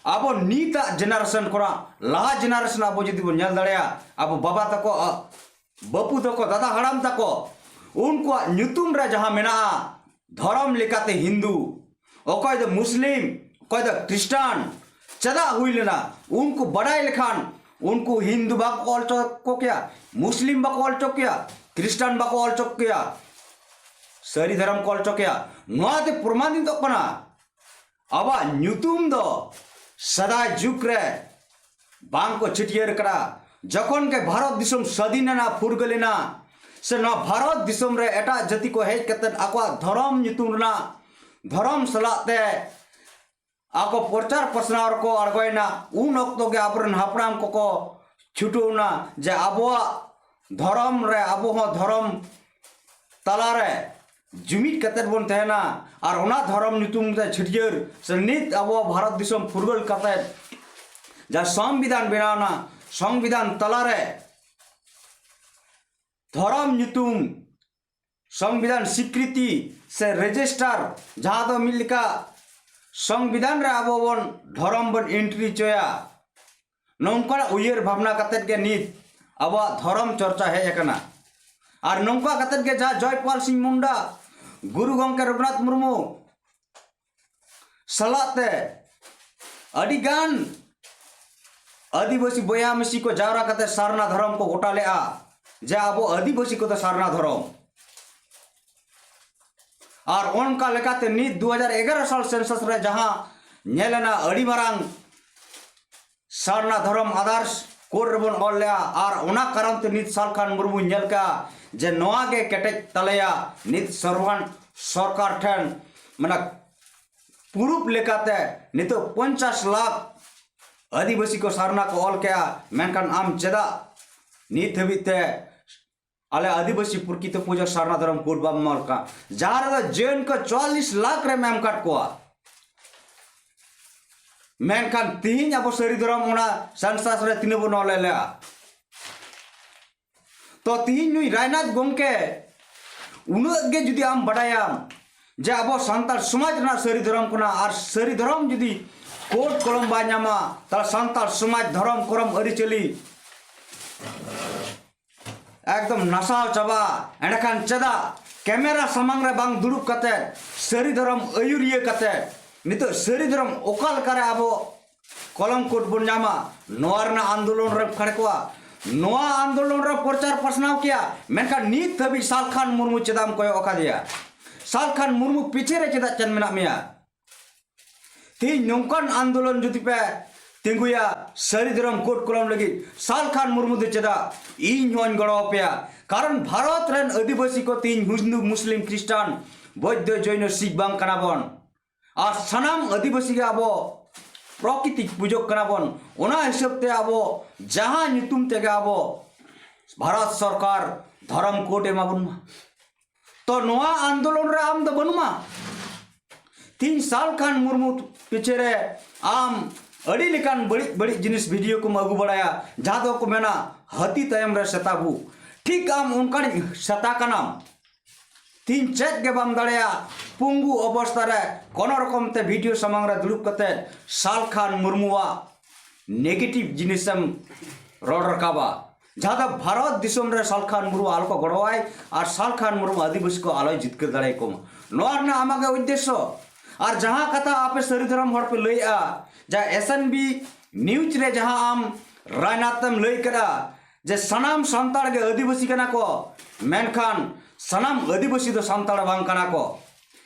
ᱟᱵᱚ ᱱᱤᱛᱟᱜ ᱡᱮᱱᱟᱨᱮᱥᱚᱱ ᱠᱷᱚᱱᱟᱜ ᱞᱟᱦᱟ ᱡᱮᱱᱟᱨᱮᱥᱚᱱ ᱟᱵᱚ ᱡᱩᱫᱤ ᱵᱚᱱ ᱧᱮᱞ ᱫᱟᱲᱮᱭᱟᱜᱼᱟ, ᱟᱵᱚ ᱵᱟᱵᱟ ᱛᱟᱠᱚ, ᱵᱟᱹᱯᱩ ᱛᱟᱠᱚ, ᱫᱟᱫᱟ ᱦᱟᱲᱟᱢ ᱛᱟᱠᱚ, ᱩᱱᱠᱩᱣᱟᱜ ᱧᱩᱛᱩᱢ ᱨᱮ ᱡᱟᱦᱟᱸ ᱢᱮᱱᱟᱜᱼᱟ ᱫᱷᱚᱨᱚᱢ ᱞᱮᱠᱟᱛᱮ ᱦᱤᱱᱫᱩ, ᱚᱠᱚᱭ ᱫᱚ ᱢᱩᱥᱞᱤᱢ, ᱚᱠᱚᱭ ᱫᱚ ᱠᱷᱨᱤᱥᱴᱟᱱ, ᱪᱮᱫᱟᱜ ᱦᱩᱭ ᱞᱮᱱᱟ? ᱩᱱᱠᱩ ᱵᱟᱰᱟᱭ ᱞᱮᱠᱷᱟᱱ ᱩᱱᱠᱩ ᱦᱤᱱᱫᱩ ᱵᱟᱠᱚ ᱚᱞ ᱦᱚᱪᱚ ᱠᱚ ᱠᱮᱭᱟ, ᱢᱩᱥᱞᱤᱢ ᱵᱟᱠᱚ ᱚᱞ ᱦᱚᱪᱚ ᱠᱮᱭᱟ, ᱠᱷᱨᱤᱥᱴᱟᱱ ᱵᱟᱠᱚ ᱚᱞ ᱦᱚᱪᱚ ᱠᱮᱭᱟ, ᱥᱟᱹᱨᱤ ᱫᱷᱚᱨᱚᱢ ᱠᱚ ᱚᱞ ᱦᱚᱪᱚ ᱠᱮᱭᱟ᱾ ᱱᱚᱣᱟᱛᱮ ᱯᱨᱚᱢᱟᱱᱤᱛᱚᱜ ᱠᱟᱱᱟ ᱟᱵᱚᱣᱟᱜ ᱧᱩᱛᱩᱢ ᱫᱚ ᱥᱮᱫᱟᱭ ᱡᱩᱜᱽ ᱨᱮ ᱵᱟᱝ ᱠᱚ ᱪᱷᱟᱹᱴᱭᱟᱹᱨ ᱠᱟᱫᱟ᱾ ᱡᱚᱠᱷᱚᱱ ᱜᱮ ᱵᱷᱟᱨᱚᱛ ᱫᱤᱥᱚᱢ ᱥᱟᱹᱫᱷᱤᱱ ᱮᱱᱟ, ᱯᱷᱩᱨᱜᱟᱹᱞ ᱮᱱᱟ, ᱥᱮ ᱱᱚᱣᱟ ᱵᱷᱟᱨᱚᱛ ᱫᱤᱥᱚᱢ ᱨᱮ ᱮᱴᱟᱜ ᱡᱟᱹᱛᱤ ᱠᱚ ᱦᱮᱡ ᱠᱟᱛᱮ ᱟᱠᱚᱣᱟᱜ ᱫᱷᱚᱨᱚᱢ ᱧᱩᱛᱩᱢ ᱨᱮᱱᱟᱜ ᱫᱷᱚᱨᱚᱢ ᱥᱟᱞᱟᱜ ᱛᱮ ᱟᱠᱚ ᱯᱨᱚᱪᱟᱨ ᱯᱟᱥᱱᱟᱣ ᱨᱮᱠᱚ ᱟᱬᱜᱚᱭᱮᱱᱟ, ᱩᱱ ᱚᱠᱛᱚ ᱜᱮ ᱟᱵᱚᱨᱮᱱ ᱦᱟᱯᱲᱟᱢ ᱠᱚᱠᱚ ᱪᱷᱩᱴᱟᱹᱣ ᱮᱱᱟ ᱡᱮ ᱟᱵᱚᱣᱟᱜ ᱫᱷᱚᱨᱚᱢ ᱨᱮ ᱟᱵᱚ ᱦᱚᱸ ᱫᱷᱚᱨᱚᱢ ᱛᱟᱞᱟᱨᱮ ᱡᱩᱢᱤᱫ ᱠᱟᱛᱮ ᱵᱚᱱ ᱛᱟᱦᱮᱱᱟ ᱟᱨ ᱚᱱᱟ ᱫᱷᱚᱨᱚᱢ ᱧᱩᱛᱩᱢ ᱛᱮ ᱪᱷᱟᱹᱴᱭᱟᱹᱨ ᱥᱮ ᱱᱤᱛ ᱟᱵᱚ ᱵᱷᱟᱨᱚᱛ ᱫᱤᱥᱚᱢ ᱯᱷᱩᱨᱜᱟᱹᱞ ᱠᱟᱛᱮ ᱡᱟᱦᱟᱸ ᱥᱚᱝᱵᱤᱫᱷᱟᱱ ᱵᱮᱱᱟᱣ ᱮᱱᱟ, ᱥᱚᱝᱵᱤᱫᱷᱟᱱ ᱛᱟᱞᱟᱨᱮ ᱫᱷᱚᱨᱚᱢ ᱧᱩᱛᱩᱢ ᱥᱚᱝᱵᱤᱫᱷᱟᱱ ᱥᱤᱠᱨᱤᱛᱤ ᱥᱮ ᱨᱮᱡᱤᱥᱴᱟᱨ, ᱡᱟᱦᱟᱸ ᱫᱚ ᱢᱤᱫ ᱞᱮᱠᱟ ᱥᱚᱝᱵᱤᱫᱷᱟᱱ ᱨᱮ ᱟᱵᱚ ᱵᱚᱱ ᱫᱷᱚᱨᱚᱢ ᱵᱚᱱ ᱮᱱᱴᱨᱤ ᱦᱚᱪᱚᱭᱟ, ᱱᱚᱝᱠᱟᱱᱟᱜ ᱩᱭᱦᱟᱹᱨ ᱵᱷᱟᱵᱽᱱᱟ ᱠᱟᱛᱮᱫ ᱜᱮ ᱱᱤᱛ ᱟᱵᱚᱣᱟᱜ ᱫᱷᱚᱨᱚᱢ ᱪᱚᱨᱪᱟ ᱦᱮᱡ ᱟᱠᱟᱱᱟ᱾ ᱟᱨ ᱱᱚᱝᱠᱟ ᱠᱟᱛᱮᱫ ᱜᱮ ᱡᱟᱦᱟᱸ ᱡᱚᱭᱯᱟᱞ ᱥᱤᱝ ᱢᱩᱱᱰᱟ, ᱜᱩᱨᱩ ᱜᱚᱢᱠᱮ ᱨᱚᱜᱷᱩᱱᱟᱛᱷ ᱢᱩᱨᱢᱩ ᱥᱟᱞᱟᱜ ᱛᱮ ᱟᱹᱰᱤ ᱜᱟᱱ ᱟᱹᱫᱤᱵᱟᱹᱥᱤ ᱵᱚᱭᱦᱟ ᱢᱤᱥᱤ ᱠᱚ ᱡᱟᱣᱨᱟ ᱠᱟᱛᱮ ᱥᱟᱨᱱᱟ ᱫᱷᱚᱨᱚᱢ ᱠᱚ ᱜᱚᱴᱟ ᱞᱮᱜᱼᱟ ᱡᱮ ᱟᱵᱚ ᱟᱹᱫᱤᱵᱟᱹᱥᱤ ᱠᱚᱫᱚ ᱥᱟᱨᱱᱟ ᱫᱷᱚᱨᱚᱢ᱾ ᱟᱨ ᱚᱱᱠᱟ ᱞᱮᱠᱟᱛᱮ ᱱᱤᱛ ᱫᱩ ᱦᱟᱡᱟᱨ ᱮᱜᱟᱨᱚ ᱥᱟᱞ ᱥᱮᱱᱥᱟᱥ ᱨᱮ ᱡᱟᱦᱟᱸ ᱧᱮᱞ ᱮᱱᱟ, ᱟᱹᱰᱤ ᱢᱟᱨᱟᱝ ᱥᱟᱨᱱᱟ ᱫᱷᱚᱨᱚᱢ ᱟᱫᱟᱨᱥ ᱠᱳᱰ ᱨᱮᱵᱚᱱ ᱚᱞ ᱞᱮᱜᱼᱟ᱾ ᱟᱨ ᱚᱱᱟ ᱠᱟᱨᱚᱱ ᱛᱮ ᱱᱤᱛ ᱥᱟᱞ ᱠᱷᱟᱱ ᱢᱩᱨᱢᱩᱧ ᱧᱮᱞ ᱠᱮᱜᱼᱟ ᱡᱮ ᱱᱚᱣᱟ ᱜᱮ ᱠᱮᱴᱮᱡ ᱛᱟᱞᱮᱭᱟ ᱱᱤᱛ ᱥᱚᱨᱵᱟᱱ ᱥᱚᱨᱠᱟᱨ ᱴᱷᱮᱱ, ᱢᱟᱱᱮ ᱯᱩᱨᱩᱵ ᱞᱮᱠᱟᱛᱮ ᱱᱤᱛᱚᱜ ᱯᱚᱧᱪᱟᱥ ᱞᱟᱠᱷ ᱟᱹᱫᱤᱵᱟᱹᱥᱤ ᱠᱚ ᱥᱟᱨᱱᱟ ᱠᱚ ᱚᱞ ᱠᱮᱜᱼᱟ, ᱢᱮᱱᱠᱷᱟᱱ ᱟᱢ ᱪᱮᱫᱟᱜ ᱱᱤᱛ ᱦᱟᱹᱵᱤᱡ ᱛᱮ ᱟᱞᱮ ᱟᱹᱫᱤᱵᱟᱹᱥᱤ ᱯᱨᱚᱠᱤᱛᱚ ᱯᱩᱡᱟᱹ ᱥᱟᱨᱱᱟ ᱫᱷᱚᱨᱚᱢ ᱠᱳᱰ ᱵᱟᱢ ᱮᱢᱟ ᱠᱟᱜ, ᱡᱟᱦᱟᱸ ᱨᱮᱫᱚ ᱡᱮᱱ ᱠᱚ ᱪᱩᱣᱟᱞᱞᱤᱥ ᱞᱟᱠᱷ ᱨᱮᱢ ᱮᱢ ᱠᱟᱫ ᱠᱚᱣᱟ? ᱢᱮᱱᱠᱷᱟᱱ ᱛᱤᱦᱤᱧ ᱟᱵᱚ ᱥᱟᱹᱨᱤ ᱫᱷᱚᱨᱚᱢ ᱚᱱᱟ ᱥᱮᱱᱥᱟᱥ ᱨᱮ ᱛᱤᱱᱟᱹᱜ ᱵᱚᱱ ᱚᱞ ᱞᱮᱜᱼᱟ? ᱛᱚ ᱛᱤᱦᱤᱧ ᱱᱩᱭ ᱨᱟᱭᱱᱟᱛᱷ ᱜᱚᱢᱠᱮ ᱩᱱᱟᱹᱜ ᱜᱮ ᱡᱩᱫᱤ ᱟᱢ ᱵᱟᱰᱟᱭᱟᱢ ᱡᱮ ᱟᱵᱚ ᱥᱟᱱᱛᱟᱲ ᱥᱚᱢᱟᱡᱽ ᱨᱮᱱᱟᱜ ᱥᱟᱹᱨᱤ ᱫᱷᱚᱨᱚᱢ ᱠᱟᱱᱟ, ᱟᱨ ᱥᱟᱹᱨᱤ ᱫᱷᱚᱨᱚᱢ ᱡᱩᱫᱤ ᱠᱳᱰ ᱠᱚᱞᱚᱢ ᱵᱟᱭ ᱧᱟᱢᱟ, ᱛᱟᱦᱞᱮ ᱥᱟᱱᱛᱟᱲ ᱥᱚᱢᱟᱡᱽ, ᱫᱷᱚᱨᱚᱢ, ᱠᱚᱨᱚᱢ, ᱟᱹᱨᱤᱪᱟᱹᱞᱤ ᱮᱠᱫᱚᱢ ᱱᱟᱥᱟᱣ ᱪᱟᱵᱟᱜᱼᱟ᱾ ᱮᱸᱰᱮᱠᱷᱟᱱ ᱪᱮᱫᱟᱜ ᱠᱮᱢᱮᱨᱟ ᱥᱟᱢᱟᱝ ᱨᱮ ᱵᱟᱝ ᱫᱩᱲᱩᱵ ᱠᱟᱛᱮ ᱥᱟᱹᱨᱤ ᱫᱷᱚᱨᱚᱢ ᱟᱹᱭᱩᱨᱤᱭᱟᱹ ᱠᱟᱛᱮ ᱱᱤᱛᱚᱜ ᱥᱟᱹᱨᱤ ᱫᱷᱚᱨᱚᱢ ᱚᱠᱟ ᱞᱮᱠᱟᱨᱮ ᱟᱵᱚ ᱠᱚᱞᱚᱢ ᱠᱳᱰ ᱵᱚᱱ ᱧᱟᱢᱟ, ᱱᱚᱣᱟ ᱨᱮᱱᱟᱜ ᱟᱱᱫᱳᱞᱚᱱ ᱨᱮᱢ ᱠᱷᱟᱲ ᱠᱚᱣᱟ, ᱱᱚᱣᱟ ᱟᱱᱫᱳᱞᱚᱱ ᱨᱮ ᱯᱨᱚᱪᱟᱨ ᱯᱟᱥᱱᱟᱣ ᱠᱮᱭᱟ, ᱢᱮᱱᱠᱷᱟᱱ ᱱᱤᱛ ᱫᱷᱟᱹᱵᱤᱡ ᱥᱟᱞ ᱠᱷᱟᱱ ᱢᱩᱨᱢᱩ ᱪᱮᱫᱟᱜ ᱮᱢ ᱠᱚᱭᱚᱜ ᱟᱠᱟᱫᱮᱭᱟ? ᱥᱟᱞ ᱠᱷᱟᱱ ᱢᱩᱨᱢᱩ ᱯᱤᱪᱷᱮ ᱨᱮ ᱪᱮᱫᱟᱜ ᱪᱮᱫ ᱢᱮᱱᱟᱜ ᱢᱮᱭᱟ? ᱛᱮᱦᱮᱧ ᱱᱚᱝᱠᱟᱱ ᱟᱱᱫᱳᱞᱚᱱ ᱡᱩᱫᱤ ᱯᱮ ᱛᱤᱸᱜᱩᱭᱟ ᱥᱟᱹᱨᱤ ᱫᱷᱚᱨᱚᱢ ᱠᱳᱰ ᱠᱚᱞᱚᱢ ᱞᱟᱹᱜᱤᱫ, ᱥᱟᱞᱠᱷᱟᱱ ᱢᱩᱨᱢᱩ ᱫᱚ ᱪᱮᱫᱟᱜ? ᱤᱧ ᱦᱚᱸᱧ ᱜᱚᱲᱚ ᱟᱯᱮᱭᱟ᱾ ᱠᱟᱨᱚᱱ ᱵᱷᱟᱨᱚᱛ ᱨᱮᱱ ᱟᱹᱫᱤᱵᱟᱹᱥᱤ ᱠᱚ ᱛᱮᱦᱮᱧ ᱦᱤᱱᱫᱩ, ᱢᱩᱥᱞᱤᱢ, ᱠᱷᱨᱤᱥᱴᱟᱱ, ᱵᱳᱫᱽᱫᱷᱚ, ᱡᱚᱭᱱᱚ, ᱥᱤᱠᱷ ᱵᱟᱝ ᱠᱟᱱᱟ ᱵᱚᱱ᱾ ᱟᱨ ᱥᱟᱱᱟᱢ ᱟᱹᱫᱤᱵᱟᱹᱥᱤ ᱜᱮ ᱟᱵᱚ ᱯᱨᱚᱠᱨᱤᱛᱤ ᱯᱩᱡᱟᱹ ᱠᱟᱱᱟ ᱵᱚᱱ᱾ ᱚᱱᱟ ᱦᱤᱥᱟᱹᱵ ᱛᱮ ᱟᱵᱚ ᱡᱟᱦᱟᱸ ᱧᱩᱛᱩᱢ ᱛᱮᱜᱮ ᱟᱵᱚ ᱵᱷᱟᱨᱚᱛ ᱥᱚᱨᱠᱟᱨ ᱫᱷᱚᱨᱚᱢ ᱠᱳᱰ ᱮᱢᱟ ᱵᱚᱱ ᱢᱟ᱾ ᱛᱚ ᱱᱚᱣᱟ ᱟᱱᱫᱳᱞᱚᱱ ᱨᱮ ᱟᱢ ᱫᱚ ᱵᱟᱹᱱᱩᱢᱟ᱾ ᱛᱤᱦᱤᱧ ᱥᱟᱞᱠᱷᱟᱱ ᱢᱩᱨᱢᱩ ᱯᱤᱪᱷᱮ ᱨᱮ ᱟᱢ ᱟᱹᱰᱤ ᱞᱮᱠᱟᱱ ᱵᱟᱹᱲᱤᱡ ᱵᱟᱹᱲᱤᱡ ᱡᱤᱱᱤᱥ ᱵᱷᱤᱰᱤᱭᱳ ᱠᱚᱢ ᱟᱹᱜᱩ ᱵᱟᱲᱟᱭᱟ, ᱡᱟᱦᱟᱸ ᱫᱚᱠᱚ ᱢᱮᱱᱟ ᱦᱟᱹᱛᱤ ᱛᱟᱭᱚᱢ ᱨᱮ ᱥᱮᱛᱟ ᱵᱷᱩ᱾ ᱴᱷᱤᱠ ᱟᱢ ᱚᱱᱠᱟᱱᱤᱡ ᱥᱮᱛᱟ ᱠᱟᱱᱟᱢ᱾ ᱛᱤᱦᱤᱧ ᱪᱮᱫ ᱜᱮ ᱵᱟᱢ ᱫᱟᱲᱮᱭᱟᱜᱼᱟ᱾ ᱯᱩᱝᱜᱩ ᱚᱵᱚᱥᱛᱷᱟ ᱨᱮ ᱠᱳᱱᱳ ᱨᱚᱠᱚᱢ ᱛᱮ ᱵᱷᱤᱰᱤᱭᱳ ᱥᱟᱢᱟᱝ ᱨᱮ ᱫᱩᱲᱩᱵ ᱠᱟᱛᱮ ᱥᱟᱞᱠᱷᱟᱱ ᱢᱩᱨᱢᱩᱣᱟᱜ ᱱᱮᱜᱮᱴᱤᱵᱷ ᱡᱤᱱᱤᱥᱮᱢ ᱨᱚᱲ ᱨᱟᱠᱟᱵᱟ, ᱡᱟᱦᱟᱸ ᱫᱚ ᱵᱷᱟᱨᱚᱛ ᱫᱤᱥᱚᱢ ᱨᱮ ᱥᱟᱞᱠᱷᱟᱱ ᱢᱩᱨᱢᱩ ᱟᱞᱚ ᱠᱚ ᱜᱚᱲᱚᱣᱟᱭ ᱟᱨ ᱥᱟᱞᱠᱷᱟᱱ ᱢᱩᱨᱢᱩ ᱟᱹᱫᱤᱵᱟᱹᱥᱤ ᱠᱚ ᱟᱞᱚᱭ ᱡᱤᱛᱠᱟᱹᱨ ᱫᱟᱲᱮᱭᱟᱠᱚ ᱢᱟ᱾ ᱱᱚᱣᱟ ᱨᱮᱱᱟᱜ ᱟᱢᱟᱜ ᱜᱮ ᱩᱫᱽᱫᱮᱥᱥᱚ᱾ ᱟᱨ ᱡᱟᱦᱟᱸ ᱠᱟᱛᱷᱟ ᱟᱯᱮ ᱥᱟᱹᱨᱤ ᱫᱷᱚᱨᱚᱢ ᱦᱚᱲ ᱯᱮ ᱞᱟᱹᱭᱮᱜᱼᱟ, ᱡᱟᱦᱟᱸ ᱮᱥ ᱮᱱ ᱵᱤ ᱱᱤᱭᱩᱡᱽ ᱨᱮ ᱡᱟᱦᱟᱸ ᱟᱢ ᱨᱟᱭᱱᱟᱛᱷ ᱮᱢ ᱞᱟᱹᱭ ᱠᱮᱫᱟ ᱡᱮ ᱥᱟᱱᱟᱢ ᱥᱟᱱᱛᱟᱲ ᱜᱮ ᱟᱹᱫᱤᱵᱟᱹᱥᱤ ᱠᱟᱱᱟ ᱠᱚ, ᱢᱮᱱᱠᱷᱟᱱ ᱥᱟᱱᱟᱢ ᱟᱹᱫᱤᱵᱟᱹᱥᱤ ᱫᱚ ᱥᱟᱱᱛᱟᱲ ᱵᱟᱝ ᱠᱟᱱᱟ ᱠᱚ᱾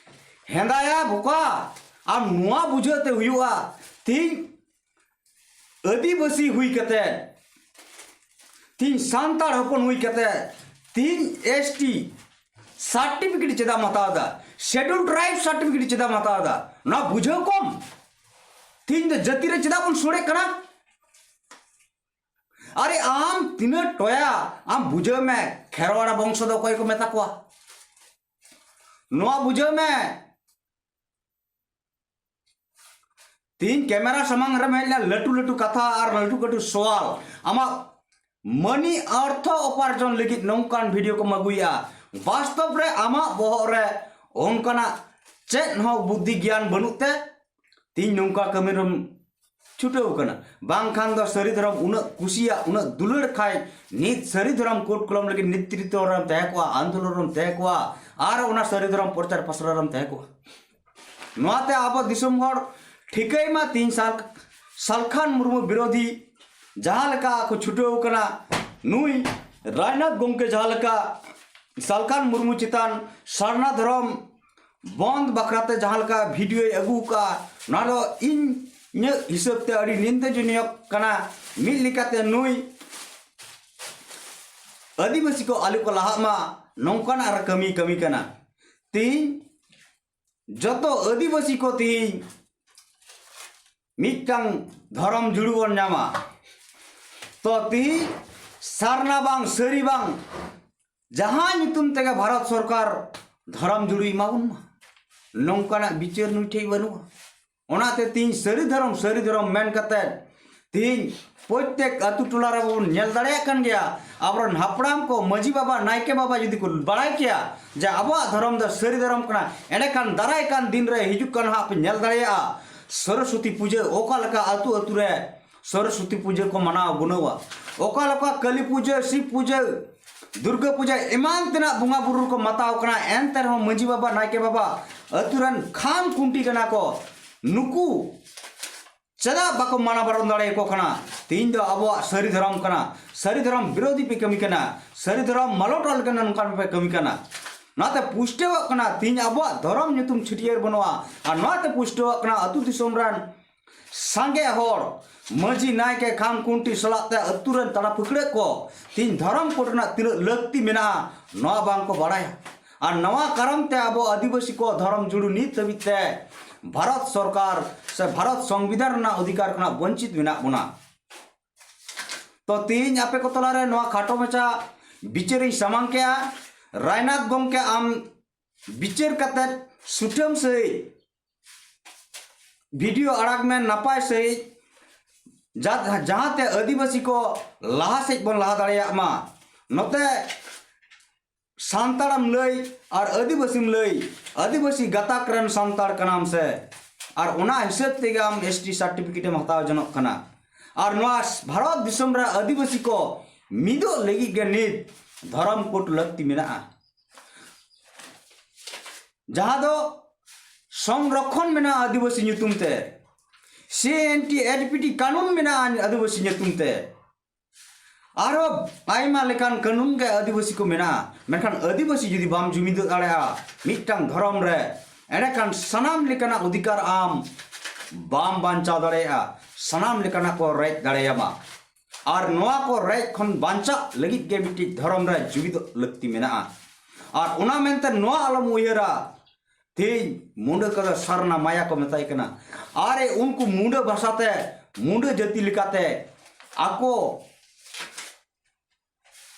ᱦᱮᱸᱫᱟᱭᱟ ᱵᱚᱠᱟ, ᱟᱢ ᱱᱚᱣᱟ ᱵᱩᱡᱷᱟᱹᱣ ᱛᱮ ᱦᱩᱭᱩᱜᱼᱟ, ᱛᱤᱦᱤᱧ ᱟᱹᱫᱤᱵᱟᱹᱥᱤ ᱦᱩᱭ ᱠᱟᱛᱮ, ᱛᱤᱦᱤᱧ ᱥᱟᱱᱛᱟᱲ ᱦᱚᱯᱚᱱ ᱦᱩᱭ ᱠᱟᱛᱮ, ᱛᱤᱦᱤᱧ ᱮᱥ ᱴᱤ ᱥᱟᱨᱴᱤᱯᱷᱤᱠᱮᱴ ᱪᱮᱫᱟᱜ ᱮᱢ ᱦᱟᱛᱟᱣ ᱮᱫᱟ? ᱥᱮᱰᱩᱞ ᱴᱨᱟᱭᱤᱵ ᱥᱟᱨᱴᱤᱯᱷᱤᱠᱮᱴ ᱪᱮᱫᱟᱜ ᱮᱢ ᱦᱟᱛᱟᱣ ᱮᱫᱟ? ᱱᱚᱣᱟ ᱵᱩᱡᱷᱟᱹᱣ ᱠᱚᱢ᱾ ᱛᱤᱦᱤᱧ ᱫᱚ ᱡᱟᱹᱛᱤ ᱨᱮ ᱪᱮᱫᱟᱜ ᱵᱚᱱ ᱥᱚᱲᱮᱜ ᱠᱟᱱᱟ? ᱟᱨᱮ ᱟᱢ ᱛᱤᱱᱟᱹᱜ ᱴᱚᱭᱟ, ᱟᱢ ᱵᱩᱡᱷᱟᱹᱣ ᱢᱮ, ᱠᱷᱮᱨᱣᱟᱲ ᱵᱚᱝᱥᱚ ᱫᱚ ᱚᱠᱚᱭ ᱠᱚ ᱢᱮᱛᱟ ᱠᱚᱣᱟ? ᱱᱚᱣᱟ ᱵᱩᱡᱷᱟᱹᱣ ᱢᱮ᱾ ᱛᱤᱦᱤᱧ ᱠᱮᱢᱮᱨᱟ ᱥᱟᱢᱟᱝ ᱨᱮᱢ ᱦᱮᱡ ᱞᱮᱱᱟ, ᱞᱟᱹᱴᱩ ᱞᱟᱹᱴᱩ ᱠᱟᱛᱷᱟ ᱟᱨ ᱞᱟᱹᱴᱩ ᱞᱟᱹᱴᱩ ᱥᱚᱣᱟᱞ, ᱟᱢᱟᱜ ᱢᱟᱹᱱᱤ ᱚᱨᱛᱷᱚ ᱩᱯᱟᱨᱡᱚᱱ ᱞᱟᱹᱜᱤᱫ ᱱᱚᱝᱠᱟᱱ ᱵᱷᱤᱰᱤᱭᱳ ᱠᱚᱢ ᱟᱹᱜᱩᱭᱮᱫᱼᱟ᱾ ᱵᱟᱥᱛᱚᱵ ᱨᱮ ᱟᱢᱟᱜ ᱵᱚᱦᱚᱜ ᱨᱮ ᱚᱱᱠᱟᱱᱟᱜ ᱪᱮᱫ ᱦᱚᱸ ᱵᱩᱫᱽᱫᱷᱤ ᱜᱮᱭᱟᱱ ᱵᱟᱹᱱᱩᱜ ᱛᱮ ᱛᱤᱦᱤᱧ ᱱᱚᱝᱠᱟ ᱠᱟᱹᱢᱤ ᱨᱮᱢ ᱪᱷᱩᱴᱟᱹᱣ ᱠᱟᱱᱟ᱾ ᱵᱟᱝᱠᱷᱟᱱ ᱫᱚ ᱥᱟᱹᱨᱤ ᱫᱷᱚᱨᱚᱢ ᱩᱱᱟᱹᱜ ᱠᱩᱥᱤᱭᱟᱜ, ᱩᱱᱟᱹᱜ ᱫᱩᱞᱟᱹᱲ ᱠᱷᱟᱡ ᱱᱤᱛ ᱥᱟᱹᱨᱤ ᱫᱷᱚᱨᱚᱢ ᱠᱳᱰ ᱠᱚᱞᱚᱢ ᱞᱟᱹᱜᱤᱫ ᱱᱮᱛᱨᱤᱛᱵ ᱨᱮᱢ ᱛᱟᱦᱮᱸ ᱠᱚᱜᱼᱟ, ᱟᱱᱫᱳᱞᱚᱱ ᱨᱮᱢ ᱛᱟᱦᱮᱸ ᱠᱚᱜᱼᱟ, ᱟᱨ ᱚᱱᱟ ᱥᱟᱹᱨᱤ ᱫᱷᱚᱨᱚᱢ ᱯᱨᱚᱪᱟᱨ ᱯᱨᱚᱥᱟᱨ ᱨᱮᱢ ᱛᱟᱦᱮᱸ ᱠᱚᱜᱼᱟ᱾ ᱱᱚᱣᱟᱛᱮ ᱟᱵᱚ ᱫᱤᱥᱚᱢ ᱦᱚᱲ ᱴᱷᱤᱠᱟᱹᱭ ᱢᱟ, ᱛᱤᱦᱤᱧ ᱥᱟᱞ-, ᱥᱟᱞᱠᱷᱟᱱ ᱢᱩᱨᱢᱩ ᱵᱤᱨᱳᱫᱷᱤ ᱡᱟᱦᱟᱸ ᱞᱮᱠᱟ ᱠᱚ ᱪᱷᱩᱴᱟᱹᱣ ᱠᱟᱱᱟ, ᱱᱩᱭ ᱨᱟᱡᱽᱱᱟᱛᱷ ᱜᱚᱢᱠᱮ ᱡᱟᱦᱟᱸ ᱞᱮᱠᱟ ᱥᱟᱞᱠᱷᱟᱱ ᱢᱩᱨᱢᱩ ᱪᱮᱛᱟᱱ ᱥᱟᱨᱱᱟ ᱫᱷᱚᱨᱚᱢ ᱵᱚᱱᱫ ᱵᱟᱠᱷᱨᱟᱛᱮ ᱡᱟᱦᱟᱸ ᱞᱮᱠᱟ ᱵᱷᱤᱰᱤᱭᱳᱭ ᱟᱹᱜᱩ ᱟᱠᱟᱫᱼᱟ, ᱱᱚᱣᱟ ᱫᱚ ᱤᱧ ᱤᱧᱟᱹᱜ ᱦᱤᱥᱟᱹᱵ ᱛᱮ ᱟᱹᱰᱤ ᱱᱤᱱᱫᱟᱡᱚᱱᱤᱭᱚ ᱠᱟᱱᱟ᱾ ᱢᱤᱫ ᱞᱮᱠᱟᱛᱮ ᱱᱩᱭ ᱟᱹᱫᱤᱵᱟᱹᱥᱤ ᱠᱚ ᱟᱞᱚ ᱠᱚ ᱞᱟᱦᱟᱜ ᱢᱟ, ᱱᱚᱝᱠᱟᱱᱟᱜ ᱨᱮ ᱠᱟᱹᱢᱤ ᱠᱟᱹᱢᱤ ᱠᱟᱱᱟ᱾ ᱛᱤᱦᱤᱧ ᱡᱚᱛᱚ ᱟᱹᱫᱤᱵᱟᱹᱥᱤ ᱠᱚ ᱛᱤᱦᱤᱧ ᱢᱤᱫᱴᱟᱝ ᱫᱷᱚᱨᱚᱢ ᱡᱩᱲᱩ ᱵᱚᱱ ᱧᱟᱢᱟ᱾ ᱛᱚ ᱛᱤᱦᱤᱧ ᱥᱟᱨᱱᱟ ᱵᱟᱝ ᱥᱟᱹᱨᱤ ᱵᱟᱝ ᱡᱟᱦᱟᱸ ᱧᱩᱛᱩᱢ ᱛᱮᱜᱮ ᱵᱷᱟᱨᱚᱛ ᱥᱚᱨᱠᱟᱨ ᱫᱷᱚᱨᱚᱢ ᱡᱩᱲᱩᱭ ᱮᱢᱟ ᱵᱚᱱ ᱢᱟ, ᱱᱚᱝᱠᱟᱱᱟᱜ ᱵᱤᱪᱟᱹᱨ ᱱᱩᱭ ᱴᱷᱮᱡ ᱵᱟᱹᱱᱩᱜᱼᱟ᱾ ᱚᱱᱟᱛᱮ ᱛᱤᱦᱤᱧ ᱥᱟᱹᱨᱤ ᱫᱷᱚᱨᱚᱢ, ᱥᱟᱹᱨᱤ ᱫᱷᱚᱨᱚᱢ ᱢᱮᱱ ᱠᱟᱛᱮ ᱛᱤᱦᱤᱧ ᱯᱨᱚᱛᱛᱮᱠ ᱟᱹᱛᱩ ᱴᱚᱞᱟ ᱨᱮᱵᱚᱱ ᱧᱮᱞ ᱫᱟᱲᱮᱭᱟᱜ ᱠᱟᱱ ᱜᱮᱭᱟ᱾ ᱟᱵᱚᱨᱮᱱ ᱦᱟᱯᱲᱟᱢ ᱠᱚ, ᱢᱟᱹᱡᱷᱤ ᱵᱟᱵᱟ, ᱱᱟᱭᱠᱮ ᱵᱟᱵᱟ ᱡᱩᱫᱤ ᱠᱚ ᱵᱟᱲᱟᱭ ᱠᱮᱭᱟ ᱡᱮ ᱟᱵᱚᱣᱟᱜ ᱫᱷᱚᱨᱚᱢ ᱫᱚ ᱥᱟᱹᱨᱤ ᱫᱷᱚᱨᱚᱢ ᱠᱟᱱᱟ, ᱮᱸᱰᱮᱠᱷᱟᱱ ᱫᱟᱨᱟᱭ ᱠᱟᱱ ᱫᱤᱱ ᱨᱮ ᱦᱤᱡᱩᱜ ᱠᱟᱱ ᱦᱟᱸᱜ ᱯᱮ ᱧᱮᱞ ᱫᱟᱲᱮᱭᱟᱜᱼᱟ ᱥᱚᱨᱚᱥᱚᱛᱤ ᱯᱩᱡᱟᱹ ᱚᱠᱟ ᱞᱮᱠᱟ ᱟᱹᱛᱩ ᱟᱹᱛᱩ ᱨᱮ ᱥᱚᱨᱚᱥᱚᱛᱤ ᱯᱩᱡᱟᱹ ᱠᱚ ᱢᱟᱱᱟᱣ ᱜᱩᱱᱟᱹᱣᱟ, ᱚᱠᱟ ᱞᱮᱠᱟ ᱠᱟᱹᱞᱤ ᱯᱩᱡᱟᱹ, ᱥᱤᱵ ᱯᱩᱡᱟᱹ, ᱫᱩᱨᱜᱟᱹ ᱯᱩᱡᱟᱹ ᱮᱢᱟᱱ ᱛᱮᱱᱟᱜ ᱵᱚᱸᱜᱟ ᱵᱩᱨᱩ ᱨᱮᱠᱚ ᱢᱟᱛᱟᱣ ᱠᱟᱱᱟ, ᱮᱱᱛᱮ ᱨᱮᱦᱚᱸ ᱢᱟᱹᱡᱷᱤ ᱵᱟᱵᱟ, ᱱᱟᱭᱠᱮ ᱵᱟᱵᱟ ᱟᱹᱛᱩ ᱨᱮᱱ ᱠᱷᱟᱢ ᱠᱷᱩᱱᱴᱤ ᱠᱟᱱᱟ ᱠᱚ᱾ ᱱᱩᱠᱩ ᱪᱮᱫᱟᱜ ᱵᱟᱠᱚ ᱢᱟᱱᱟ ᱵᱟᱨᱚᱱ ᱫᱟᱲᱮᱭᱟᱠᱚ ᱠᱟᱱᱟ? ᱛᱮᱦᱮᱧ ᱫᱚ ᱟᱵᱚᱣᱟᱜ ᱥᱟᱹᱨᱤ ᱫᱷᱚᱨᱚᱢ ᱠᱟᱱᱟ, ᱥᱟᱹᱨᱤ ᱫᱷᱚᱨᱚᱢ ᱵᱤᱨᱳᱫᱷᱤ ᱯᱮ ᱠᱟᱹᱢᱤ ᱠᱟᱱᱟ, ᱥᱟᱹᱨᱤ ᱫᱷᱚᱨᱚᱢ ᱢᱟᱞᱚᱴᱚᱜ ᱞᱮᱠᱟᱱ ᱱᱚᱝᱠᱟᱱ ᱯᱮ ᱠᱟᱹᱢᱤ ᱠᱟᱱᱟ᱾ ᱱᱚᱣᱟᱛᱮ ᱯᱩᱥᱴᱟᱹᱣᱚᱜ ᱠᱟᱱᱟ ᱛᱮᱦᱮᱧ ᱟᱵᱚᱣᱟᱜ ᱫᱷᱚᱨᱚᱢ ᱧᱩᱛᱩᱢ ᱪᱷᱟᱹᱴᱭᱟᱹᱨ ᱵᱟᱹᱱᱩᱜᱼᱟ᱾ ᱟᱨ ᱱᱚᱣᱟᱛᱮ ᱯᱩᱥᱴᱟᱹᱣᱚᱜ ᱠᱟᱱᱟ ᱟᱹᱛᱩ ᱫᱤᱥᱚᱢ ᱨᱮᱱ ᱥᱟᱸᱜᱮ ᱦᱚᱲ, ᱢᱟᱹᱡᱷᱤ, ᱱᱟᱭᱠᱮ, ᱠᱷᱟᱢ ᱠᱷᱩᱱᱴᱤ ᱥᱟᱞᱟᱜ ᱛᱮ ᱟᱹᱛᱩ ᱨᱮᱱ ᱛᱟᱲᱟ ᱯᱷᱟᱹᱠᱲᱟᱹᱜ ᱠᱚ ᱛᱮᱦᱮᱧ ᱫᱷᱚᱨᱚᱢ ᱠᱳᱰ ᱨᱮᱱᱟᱜ ᱛᱤᱱᱟᱹᱜ ᱞᱟᱹᱠᱛᱤ ᱢᱮᱱᱟᱜᱼᱟ, ᱱᱚᱣᱟ ᱵᱟᱝ ᱠᱚ ᱵᱟᱲᱟᱭᱟ᱾ ᱟᱨ ᱱᱚᱣᱟ ᱠᱟᱨᱚᱱ ᱛᱮ ᱟᱵᱚ ᱟᱹᱫᱤᱵᱟᱹᱥᱤ ᱠᱚ ᱫᱷᱚᱨᱚᱢ ᱡᱩᱲᱩ ᱱᱤᱛ ᱫᱷᱟᱹᱵᱤᱡ ᱛᱮ ᱵᱷᱟᱨᱚᱛ ᱥᱚᱨᱠᱟᱨ ᱥᱮ ᱵᱷᱟᱨᱚᱛ ᱥᱚᱝᱵᱤᱫᱷᱟᱱ ᱨᱮᱱᱟᱜ ᱚᱫᱷᱤᱠᱟᱨ ᱠᱷᱚᱱᱟᱜ ᱵᱚᱧᱪᱤᱛ ᱢᱮᱱᱟᱜ ᱵᱚᱱᱟ᱾ ᱛᱚ ᱛᱮᱦᱮᱧ ᱟᱯᱮ ᱠᱚ ᱛᱟᱞᱟᱨᱮ ᱱᱚᱣᱟ ᱠᱷᱟᱴᱚ ᱢᱟᱪᱷᱟ ᱵᱤᱪᱟᱹᱨᱤᱧ ᱥᱟᱢᱟᱝ ᱠᱮᱜᱼᱟ᱾ ᱨᱟᱭᱱᱟᱛᱷ ᱜᱚᱢᱠᱮ, ᱟᱢ ᱵᱤᱪᱟᱹᱨ ᱠᱟᱛᱮᱫ ᱥᱩᱴᱷᱟᱹᱢ ᱥᱟᱹᱦᱤᱡ ᱵᱷᱤᱰᱤᱭᱳ ᱟᱲᱟᱜ ᱢᱮ, ᱱᱟᱯᱟᱭ ᱥᱟᱹᱦᱤᱡ, ᱡᱟ-, ᱡᱟᱦᱟᱸᱛᱮ ᱟᱹᱫᱤᱵᱟᱹᱥᱤ ᱠᱚ ᱞᱟᱦᱟ ᱥᱮᱫ ᱵᱚᱱ ᱞᱟᱦᱟ ᱫᱟᱲᱮᱭᱟᱜ ᱢᱟ᱾ ᱱᱚᱛᱮ ᱥᱟᱱᱛᱟᱲᱮᱢ ᱞᱟᱹᱭ ᱟᱨ ᱟᱹᱫᱤᱵᱟᱹᱥᱤᱢ ᱞᱟᱹᱭ, ᱟᱹᱫᱤᱵᱟᱹᱥᱤ ᱜᱟᱛᱟᱠ ᱨᱮᱱ ᱥᱟᱱᱛᱟᱲ ᱠᱟᱱᱟᱢ ᱥᱮ, ᱟᱨ ᱚᱱᱟ ᱦᱤᱥᱟᱹᱵ ᱛᱮᱜᱮ ᱟᱢ ᱮᱥ ᱴᱤ ᱥᱟᱨᱴᱤᱯᱷᱤᱠᱮᱴ ᱮᱢ ᱦᱟᱛᱟᱣ ᱡᱚᱱᱚᱜ ᱠᱟᱱᱟ᱾ ᱟᱨ ᱱᱚᱣᱟ ᱵᱷᱟᱨᱚᱛ ᱫᱤᱥᱚᱢ ᱨᱮ ᱟᱹᱫᱤᱵᱟᱹᱥᱤ ᱠᱚ ᱢᱤᱫᱚᱜ ᱞᱟᱹᱜᱤᱫ ᱜᱮ ᱱᱤᱛ ᱫᱷᱚᱨᱚᱢ ᱠᱳᱰ ᱞᱟᱹᱠᱛᱤ ᱢᱮᱱᱟᱜᱼᱟ, ᱡᱟᱦᱟᱸ ᱫᱚ ᱥᱚᱝᱨᱚᱠᱷᱚᱱ ᱢᱮᱱᱟᱜᱼᱟ ᱟᱹᱫᱤᱵᱟᱹᱥᱤ ᱧᱩᱛᱩᱢ ᱛᱮ, ᱥᱤ N T act P T ᱠᱟᱹᱱᱩᱱ ᱢᱮᱱᱟᱜᱼᱟ ᱟᱹᱫᱤᱵᱟᱹᱥᱤ ᱧᱩᱛᱩᱢ ᱛᱮ, ᱟᱨᱦᱚᱸ ᱟᱭᱢᱟ ᱞᱮᱠᱟᱱ ᱠᱟᱹᱱᱩᱱ ᱜᱮ ᱟᱹᱫᱤᱵᱟᱹᱥᱤ ᱠᱚ ᱢᱮᱱᱟᱜᱼᱟ᱾ ᱢᱮᱱᱠᱷᱟᱱ ᱟᱹᱫᱤᱵᱟᱹᱥᱤ ᱡᱩᱫᱤ ᱵᱟᱢ ᱡᱩᱢᱤᱫ ᱫᱟᱲᱮᱭᱟᱜᱼᱟ ᱢᱤᱫᱴᱟᱝ ᱫᱷᱚᱨᱚᱢ ᱨᱮ, ᱮᱸᱰᱮᱠᱷᱟᱱ ᱥᱟᱱᱟᱢ ᱞᱮᱠᱟᱱᱟᱜ ᱚᱫᱷᱤᱠᱟᱨ ᱟᱢ ᱵᱟᱢ ᱵᱟᱧᱪᱟᱣ ᱫᱟᱲᱮᱭᱟᱜᱼᱟ᱾ ᱥᱟᱱᱟᱢ ᱞᱮᱠᱟᱱᱟᱜ ᱠᱚ ᱨᱮᱡ ᱫᱟᱲᱮᱭᱟᱢᱟ᱾ ᱟᱨ ᱱᱚᱣᱟ ᱠᱚ ᱨᱮᱡ ᱠᱷᱚᱱ ᱵᱟᱧᱪᱟᱜ ᱞᱟᱹᱜᱤᱫ ᱜᱮ ᱢᱤᱫᱴᱤᱡ ᱫᱷᱚᱨᱚᱢ ᱨᱮ ᱡᱩᱢᱤᱫᱚᱜ ᱞᱟᱹᱠᱛᱤ ᱢᱮᱱᱟᱜᱼᱟ᱾ ᱟᱨ ᱚᱱᱟ ᱢᱮᱱᱛᱮ ᱱᱚᱣᱟ ᱟᱞᱚᱢ ᱩᱭᱦᱟᱹᱨᱟ, ᱛᱮᱦᱮᱧ ᱢᱩᱸᱰᱟᱹ ᱠᱚᱫᱚ ᱥᱟᱨᱱᱟ ᱢᱟᱭᱟ ᱠᱚ ᱢᱮᱛᱟᱭ ᱠᱟᱱᱟ᱾ ᱟᱨᱮ ᱩᱱᱠᱩ ᱢᱩᱸᱰᱟᱹ ᱵᱷᱟᱥᱟᱛᱮ, ᱢᱩᱸᱰᱟᱹ ᱡᱟᱹᱛᱤ ᱞᱮᱠᱟᱛᱮ ᱟᱠᱚ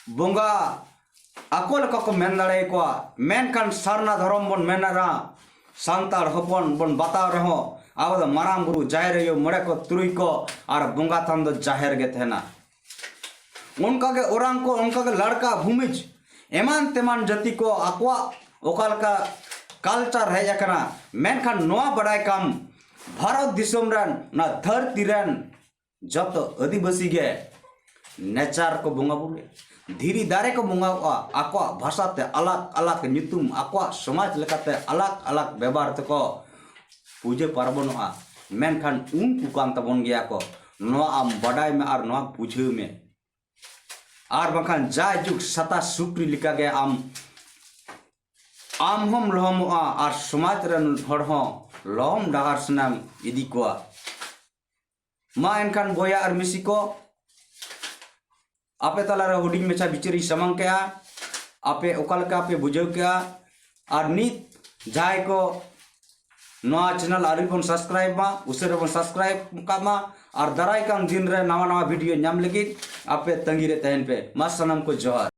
ᱵᱚᱸᱜᱟ ᱟᱠᱚ ᱞᱮᱠᱟ ᱠᱚ ᱢᱮᱱ ᱫᱟᱲᱮᱭᱟᱠᱚᱣᱟ᱾ ᱢᱮᱱᱠᱷᱟᱱ ᱥᱟᱨᱱᱟ ᱫᱷᱚᱨᱚᱢ ᱵᱚᱱ ᱢᱮᱱ ᱨᱮᱦᱚᱸ, ᱥᱟᱱᱛᱟᱲ ᱦᱚᱯᱚᱱ ᱵᱚᱱ ᱵᱟᱛᱟᱣ ᱨᱮᱦᱚᱸ, ᱟᱵᱚ ᱫᱚ ᱢᱟᱨᱟᱝ ᱵᱩᱨᱩ, ᱡᱟᱦᱮᱨ ᱟᱭᱳ, ᱢᱚᱬᱮ ᱠᱚ, ᱛᱩᱨᱩᱭ ᱠᱚ ᱟᱨ ᱵᱚᱸᱜᱟ ᱛᱷᱟᱱ ᱫᱚ ᱡᱟᱦᱮᱨ ᱜᱮ ᱛᱟᱦᱮᱱᱟ᱾ ᱚᱱᱠᱟᱜᱮ ᱳᱨᱟᱝ ᱠᱚ, ᱚᱱᱠᱟᱜᱮ ᱞᱟᱲᱠᱟ, ᱵᱷᱩᱢᱤᱡᱽ, ᱮᱢᱟᱱ ᱛᱮᱢᱟᱱ ᱡᱟᱹᱛᱤ ᱠᱚ ᱟᱠᱚᱣᱟᱜ ᱚᱠᱟ ᱞᱮᱠᱟ ᱠᱟᱞᱪᱟᱨ ᱦᱮᱡ ᱟᱠᱟᱱᱟ, ᱢᱮᱱᱠᱷᱟᱱ ᱱᱚᱣᱟ ᱵᱟᱰᱟᱭ ᱠᱟᱢ, ᱵᱷᱟᱨᱚᱛ ᱫᱤᱥᱚᱢ ᱨᱮᱱ, ᱚᱱᱟ ᱫᱷᱟᱹᱨᱛᱤ ᱨᱮᱱ ᱡᱚᱛᱚ ᱟᱹᱫᱤᱵᱟᱹᱥᱤ ᱜᱮ ᱱᱮᱪᱟᱨ ᱠᱚ ᱵᱚᱸᱜᱟ ᱵᱩᱨᱩᱭᱟ, ᱫᱷᱤᱨᱤ ᱫᱟᱨᱮ ᱠᱚ ᱵᱚᱸᱜᱟᱣᱟᱜᱼᱟ, ᱟᱠᱚᱣᱟᱜ ᱵᱷᱟᱥᱟ ᱛᱮ ᱟᱞᱟᱜᱽ ᱟᱞᱟᱜᱽ ᱧᱩᱛᱩᱢ, ᱟᱠᱚᱣᱟᱜ ᱥᱚᱢᱟᱡᱽ ᱞᱮᱠᱟᱛᱮ ᱟᱞᱟᱜᱽ ᱟᱞᱟᱜᱽ ᱵᱮᱵᱷᱟᱨ ᱛᱮᱠᱚ ᱯᱩᱡᱟᱹ ᱯᱟᱨᱵᱚᱱᱚᱜᱼᱟ᱾ ᱢᱮᱱᱠᱷᱟᱱ ᱩᱱᱠᱩ ᱠᱟᱱ ᱛᱟᱵᱚᱱ ᱜᱮᱭᱟ ᱠᱚ᱾ ᱱᱚᱣᱟ ᱟᱢ ᱵᱟᱰᱟᱭ ᱢᱮ ᱟᱨ ᱱᱚᱣᱟ ᱵᱩᱡᱷᱟᱹᱣ ᱢᱮ᱾ ᱟᱨ ᱵᱟᱝᱠᱷᱟᱱ ᱡᱟᱭᱡᱩᱜᱽ ᱥᱟᱛᱟ ᱥᱩᱠᱨᱤ ᱞᱮᱠᱟᱜᱮ ᱟᱢ, ᱟᱢ ᱦᱚᱸᱢ ᱞᱚᱦᱚᱢᱚᱜᱼᱟ ᱟᱨ ᱥᱚᱢᱟᱡᱽ ᱨᱮᱱ ᱦᱚᱲ ᱦᱚᱸ ᱞᱚᱦᱚᱢ ᱰᱟᱦᱟᱨ ᱥᱮᱱᱮᱢ ᱤᱫᱤ ᱠᱚᱣᱟ᱾ ᱢᱟ ᱮᱱᱠᱷᱟᱱ ᱵᱚᱭᱦᱟ ᱟᱨ ᱢᱤᱥᱤ ᱠᱚ, ᱟᱯᱮ ᱛᱟᱞᱟᱨᱮ ᱦᱩᱰᱤᱧ ᱢᱟᱪᱷᱟ ᱵᱤᱪᱟᱹᱨᱤᱧ ᱥᱟᱢᱟᱝ ᱠᱮᱜᱼᱟ᱾ ᱟᱯᱮ ᱚᱠᱟ ᱞᱮᱠᱟ ᱯᱮ ᱵᱩᱡᱷᱟᱹᱣ ᱠᱮᱜᱼᱟ? ᱟᱨ ᱱᱤᱛ ᱡᱟᱦᱟᱸᱭ ᱠᱚ ᱱᱚᱣᱟ ᱪᱮᱱᱮᱞ ᱟᱹᱣᱨᱤ ᱵᱚᱱ ᱥᱟᱵᱥᱠᱨᱟᱭᱤᱵ ᱢᱟ, ᱩᱥᱟᱹᱨᱟ ᱵᱚᱱ ᱥᱟᱵᱥᱠᱨᱟᱭᱤᱵ ᱠᱟᱜ ᱢᱟ᱾ ᱟᱨ ᱫᱟᱨᱟᱭ ᱠᱟᱱ ᱫᱤᱱ ᱨᱮ ᱱᱟᱣᱟ ᱱᱟᱣᱟ ᱵᱷᱤᱰᱤᱭᱳ ᱧᱟᱢ ᱞᱟᱹᱜᱤᱫ ᱟᱯᱮ ᱛᱟᱺᱜᱤ ᱨᱮ ᱛᱟᱦᱮᱱ ᱯᱮ᱾ ᱢᱟ ᱥᱟᱱᱟᱢ ᱠᱚ ᱡᱚᱦᱟᱨ᱾